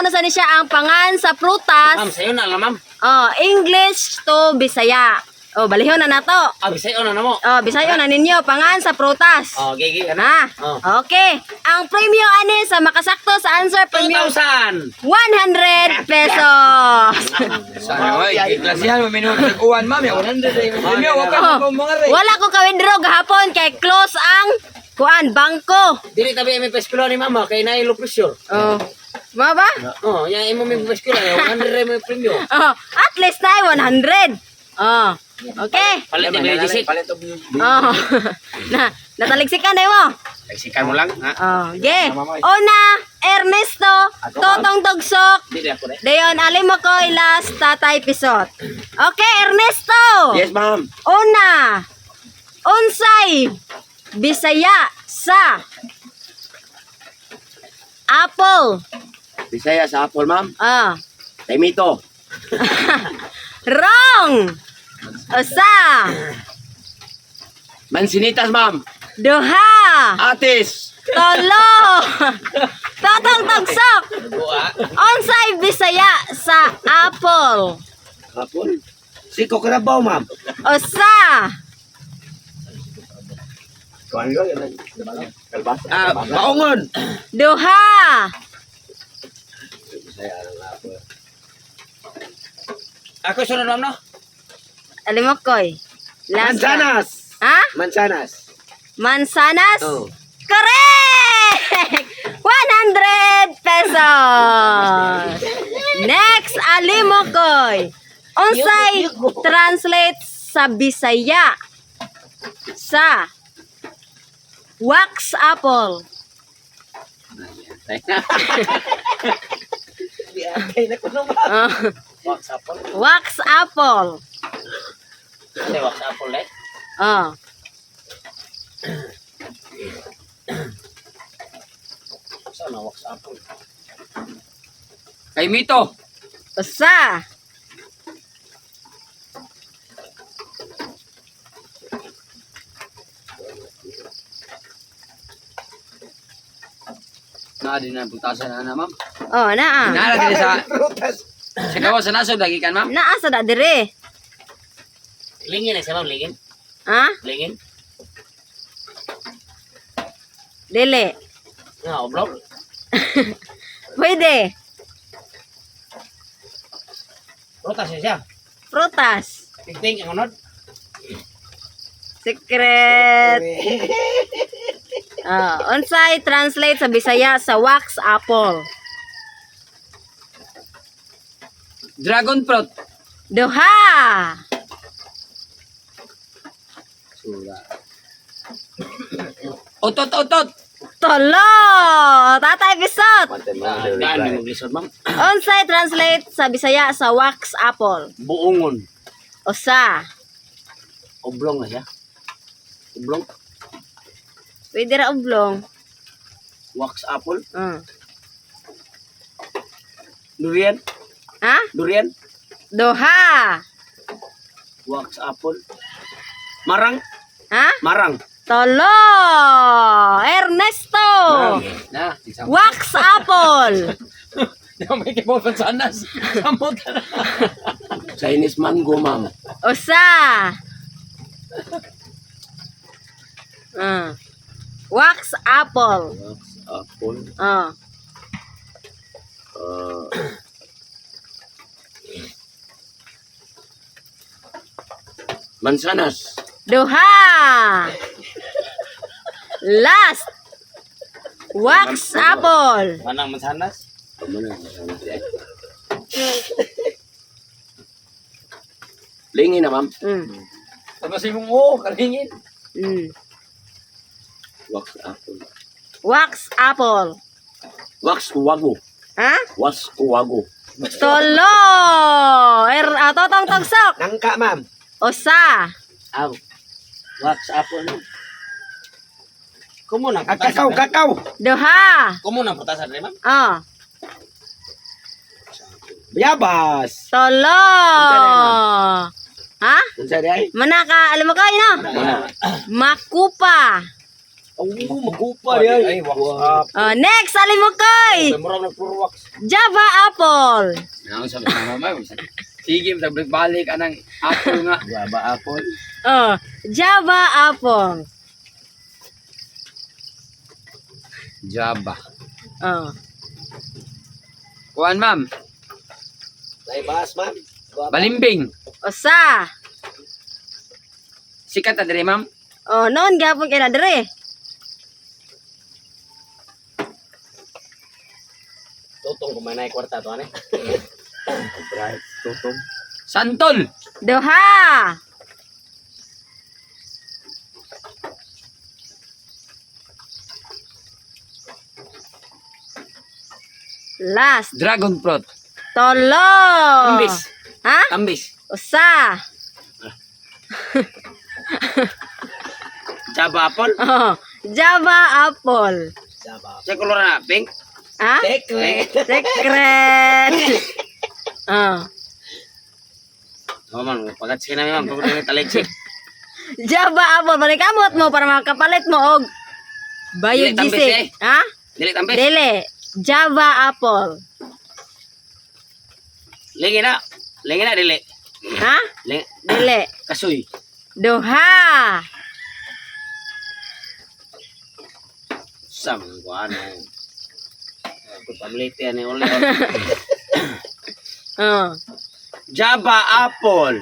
Mao na sa ni siya ang pangan sa prutas. Ma'am, sayo na lang, ma'am. Oh, English to Bisaya. Oh, balihon na nato. Ah, bisayo na namo. Oh, Bisayo na ninyo pangan sa prutas. Oh, gigi ka na. Na. Oh. Okay. Ang premyo ani sa makasakto sa answer, premyo 2,000! 100 pesos. Sana oy, klasihan mo minuto sa uwan, ma'am. Ya 100 ay premyo, wa pa Oh, mo mga re. wala ko ka-withdraw gahapon kay close ang kuan bangko. Dili tabi may peskulo ni mama kay naay low pressure. Oh. Mao ba? Oh, yan imo may peskulo, 100 may premyo. Oh, at least na 100. Oh. Okay. Palit ni Bayo Jisik. Palit og Oh. Na, nataligsikan na mo. Sikan mo lang, ha? Oh, ge. Una, Ernesto, Totong Tugsok, Dili ako re. Dayon, Alimokoy, last, Tatay Pisot. Okay, Ernesto. Yes, ma'am. Una, unsay Bisaya sa apple. Bisaya sa apple, ma'am. Ah, Taimito. wrong. Usa, Mansinitas, ma'am. duha, Atis. tolo. Totong Tugsok. Unsay Bisaya sa apple. Apple? Siko karabaw, ma'am. Usa, Ah, baongon. duha, Ako sunod, ma'am, no? Alimokoy. Last ka. Mansanas. Ha? Mansanas. Mansanas? Oh. Correct! 100 pesos! Next, Alimokoy. Unsay translate sa Bisaya sa wax apple? Ah, Wax apple. wax apple. Ano wax apple eh? Oh. Saan na wax apple? Kay Mito. Usa. Naa din na putasan na na, ma'am. Oh, naa. Naa din sa sa gawas sa nasod lagi kan, ma'am. Naa sa da dire. Lingin eh, siya, ma'am, lingin. Ha? Lingin. Dili. Nga, oblong. Pwede. Prutas siya siya. Prutas. Tingting ang unod. Secret. Ah, unsay translate sa Bisaya sa wax apple? Dragon fruit. Duha. Sura. Otot otot. Tolo. Tatay Pisot. Daan may maglisod, ma'am. Unsay translate sa Bisaya sa wax apple? Buongon. Usa. Oblong na siya. Oblong. Pwede ra oblong. Wax apple. Durian. Ha? Durian. Duha. Wax apple. Marang. Ha? Marang. Tolo. Ernesto. Na, example. Wax apple. May kibaw mansanas. Samot na. Chinese mango, ma'am. Usa. Wax apple. Wax apple. Ah. Ah. Mansanas. Duha. Last. Wax apple. Manang mansanas. Tama na, mansanas eh. Lingin na, ma'am. Tapos yung oo, kalingin. Wax apple. Wax apple. Wax kuwago. Ha? Was kuwago. Tolo. Er, totong togsok. Nangka, ma'am. Usa. Aw. Wax apple no. Kumo nang Kakao, kakao. Duha. Kumo nang putasan rin, ma'am. Oh. Bayabas. Tolo. Ha? Unsa di ay? Manaka, alam mo kayo, no? Mana. Makupa. Oh, magupa di ay. Ay, wax apple. Oh, next, Alimukoy. Murag nag puro wax. Java apple. Naon sa mga mama. Sige, balik anang apple nga. Java apple. Oh, Java apple. Java. Oh. Kuan, ma'am. Nay baas, ma'am. Balimbing. Usa. Sikat na dire, ma'am. Oh, noon gapon kay na dire. Tutong kumanay kwarta to ane. Bright. Tutong. Santol. Duha. Last. Dragon fruit. Tolo. Tambis. Ha? Tambis. Usa. Java apple. Oh, Java apple. Java. Sa kolor na pink. Ha? Secret. Secret. Oh. Oh man, pagat sige na ma'am, pagod na taleksik. Java apple. Balik kamot mo para makapalit mo og Dili, tambis, Biogesic. eh. Ha? Dili tambis. Dili. Java apple. Lingi na. Lingi na dili. Ha? Lingi. Dili. Kasoy. Duha. Sa mga kuan. Ako pamlite ani uli. Oh. Java apple.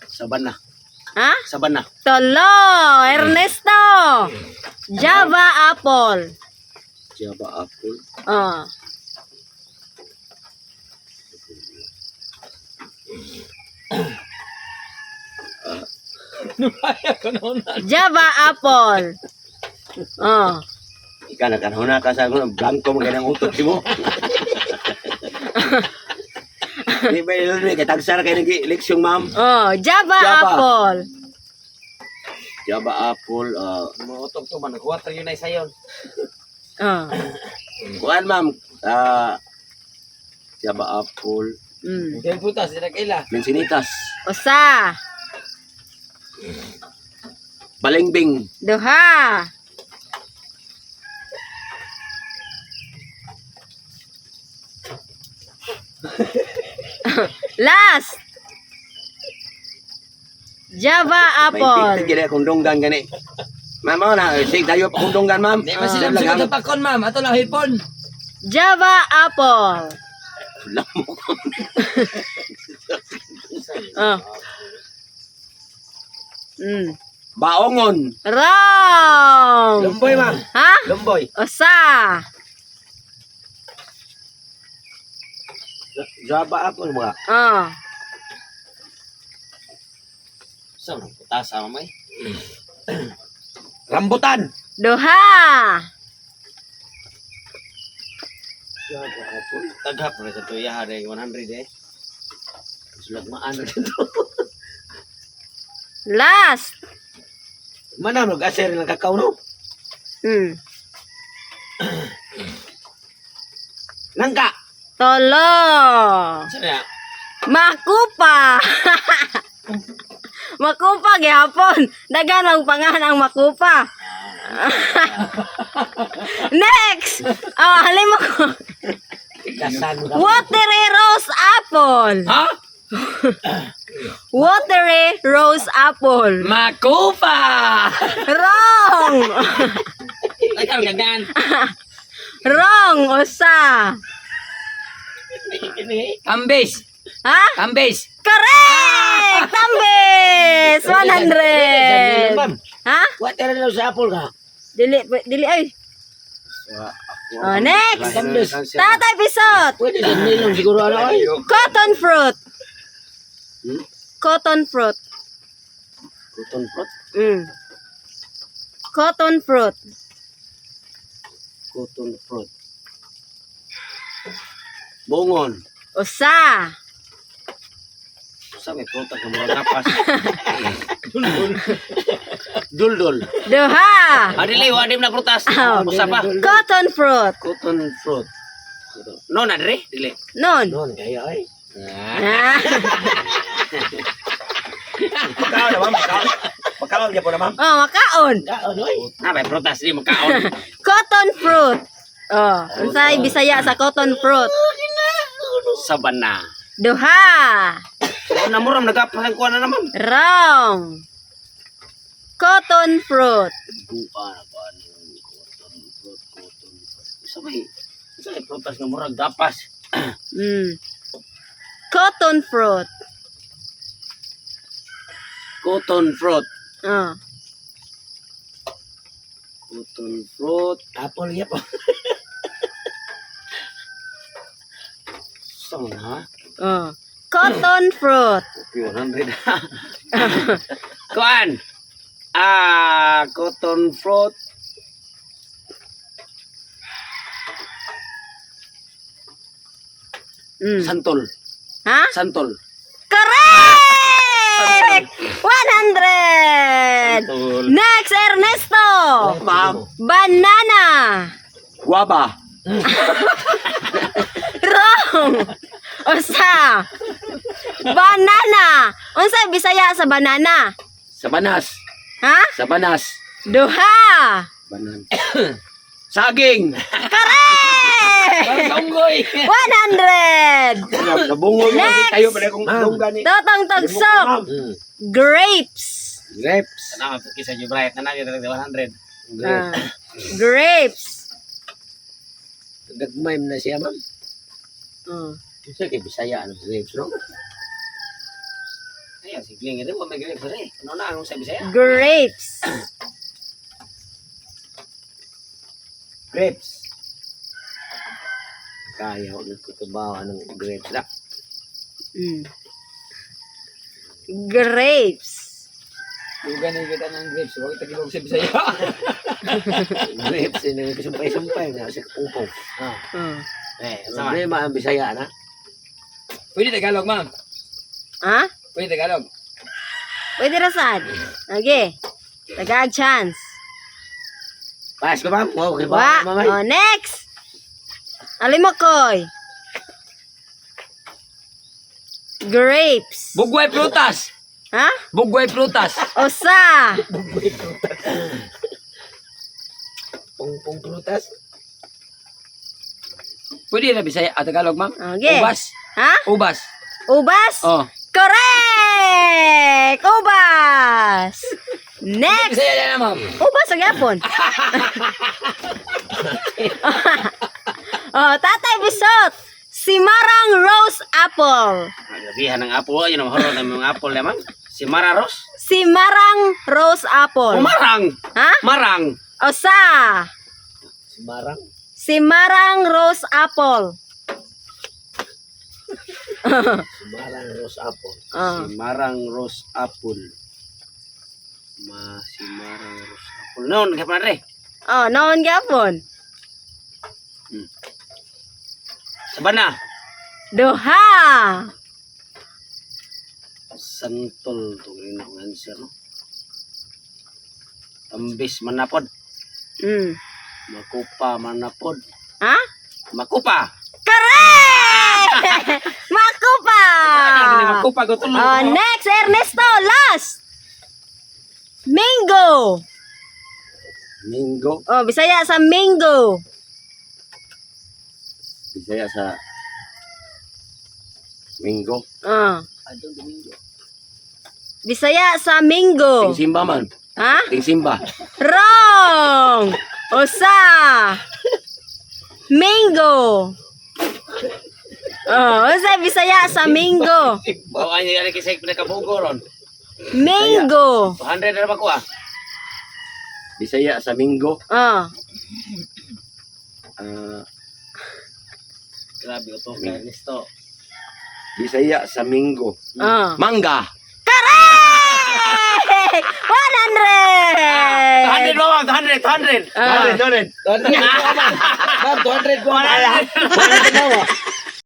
Sabana. Ha? Sabana. Tolo. Ernesto. Java apple. Java apple. Oh. Java apple. Oh. Ika na kanhuna ka sa akong blanco mo kanang utok mo. Di ba yun kay tagsara kay nag leksyon, ma'am. Oh, Java, Java. apple. Java apple, Mga utog to man naghuwat ra yun ay sayon. Oh. kuan, ma'am. Ah, Java apple, Yung putas, di nagkaila. mensinitas, Usa. balingbing, Duha. Last. Java May apple. tigil akong dunggan gani. Ma'am, mao na, sig tayo pa akong dunggan, ma'am. Di ba sila Lang, sa tapakon, ma'am? Ato lang hipon. Java apple. Lamok. Oh. Baongon. Wrong. Lumboy, ma'am. Ha? Lumboy. Usa. Java apple mga. Oh. Sa mga putasa mamay. Rambutan. Duha. Java apple. Taghap ra sa tuya hari 100 eh. Sulagmaan ra dito. Last. Mana mag aser ng kakao no? Nangka. Tolo. Sa na? Makupa. Makupa gihapon. Dagan ang pangan ang makupa. Next. Oh, halin mo ko. Kasan ka. Watery rose apple. Ha? Watery rose apple. Makupa! Wrong. Ay karon gagan. Wrong. Usa. Tambis. Ha? Tambis. Correct! Tambis! 100! Ha? Water na sa apple ka. Dili, dili ay. Oh, next! Tatay Pisot! Pwede sa nilong siguro ano ay. Cotton fruit. Cotton fruit. Cotton fruit. Cotton fruit. Cotton fruit. Bungon. Usa. Sa may prutas nga murag gapas. Duldul. Duha. Ah, dili wa dim na prutas. Oh. Usa pa. Cotton fruit. Cotton fruit. No na dire, dili. Nun. Noon kaya ay. Ah. Makaon na, ma'am. Makaon. Makaon niya po na, ma'am. Oh, makaon. Makaon, oy. Na may prutas di makaon. Cotton fruit. Oh, unsay Bisaya sa cotton fruit? Sabana. Duha. Na muram nagapahan ko na naman. Wrong. Cotton fruit. Buka na ba ni cotton fruit, cotton fruit. Sabay, sa prutas nga murag gapas. Cotton fruit. Cotton fruit. Oh. Cotton fruit. Apple niya po. Saan ha? Oh. Cotton fruit. Okay, 100. Kuan. Ah, cotton fruit. Santol. Ha? Santol. Correct! 100! Santol. Next, Ernesto! Ma'am. Banana! Guava. Wrong! Usa! Banana! Unsa Bisaya sa banana? Sabanas. Ha? Sabanas. Duha! Banan. Saging. Correct! Kaunggoy. 100! Nabungol mo Next. tayo pala kung dunggan ni. Totong tagsok! Grapes! Grapes. Tanaw kisa ju bright na na 100. Ah, grapes. Gagmay na siya, ma'am. Oh. Sa kay Bisaya ano grapes, no? Ayan, si Gling ito, may grapes rin. Ano na ang sa Bisaya? Grapes. Grapes. Kaya ko nagkutubaw anong grapes na. Grapes. Dugan na kita ng grapes. Huwag tagilog sa Bisaya. Grapes eh, nagkasumpay-sumpay na sa upong. Ah. Oh. Eh, sama. Problema ang Bisaya na. Pwede Tagalog, ma'am. Ha? Pwede Tagalog. Pwede ra sad. Okay. Tagag chance. Pass ko, ma'am. Okay Wa. ba, ma'am? Oh, next. Alimokoy. Grapes. Bugway prutas. Ha? Bugway prutas. Usa. Pungpung prutas. Pwede na Bisaya at Tagalog, ma'am. Okay. Ubas. Ha? Ubas. Ubas? Oh. Correct! Ubas! Next! Bisaya na, ma'am. Ubas sa gyapon. Oh, Tatay Bisot. Simarang Rose Apple. Grabihan ng apple, yun ang horror ng mga apple naman. Si Mararos? Simarang Rose Apple. Marang! Ha? Marang! Osa. Simarang. Simarang Rose Apple. Simarang rose apple. Oh. Si Marang Rose Apple. Ma, si Marang Rose Apple. Noon, kaya pa rin. Oh, noon gyapon. Sabana. Duha. Santol. Ito rin akong answer, no? Tambis manapod. Makupa manapod. Ha? Makupa! Correct! Makupa! Makupa ko tulong. Oh, next, Ernesto, last. Mango. Minggo. Oh, Bisaya sa mango. Bisaya sa Minggo. Oh. Bisaya sa mango. Tingsimba man. Ha? Tingsimba. Wrong! Usa. Mango. Oh, usa Bisaya sa mango. Oh, ay, ay, kisay pinakabugo ron. Mango. 200 na ba ko ah? Bisaya sa Minggo. Oh. Ah, Grabe ito, Ernesto. Bisaya sa Minggo. Oh. Mangga. Correct! 100! 200 ba, ma'am? 200, 200. Ah. 200. Ma'am, 200 ko. 100.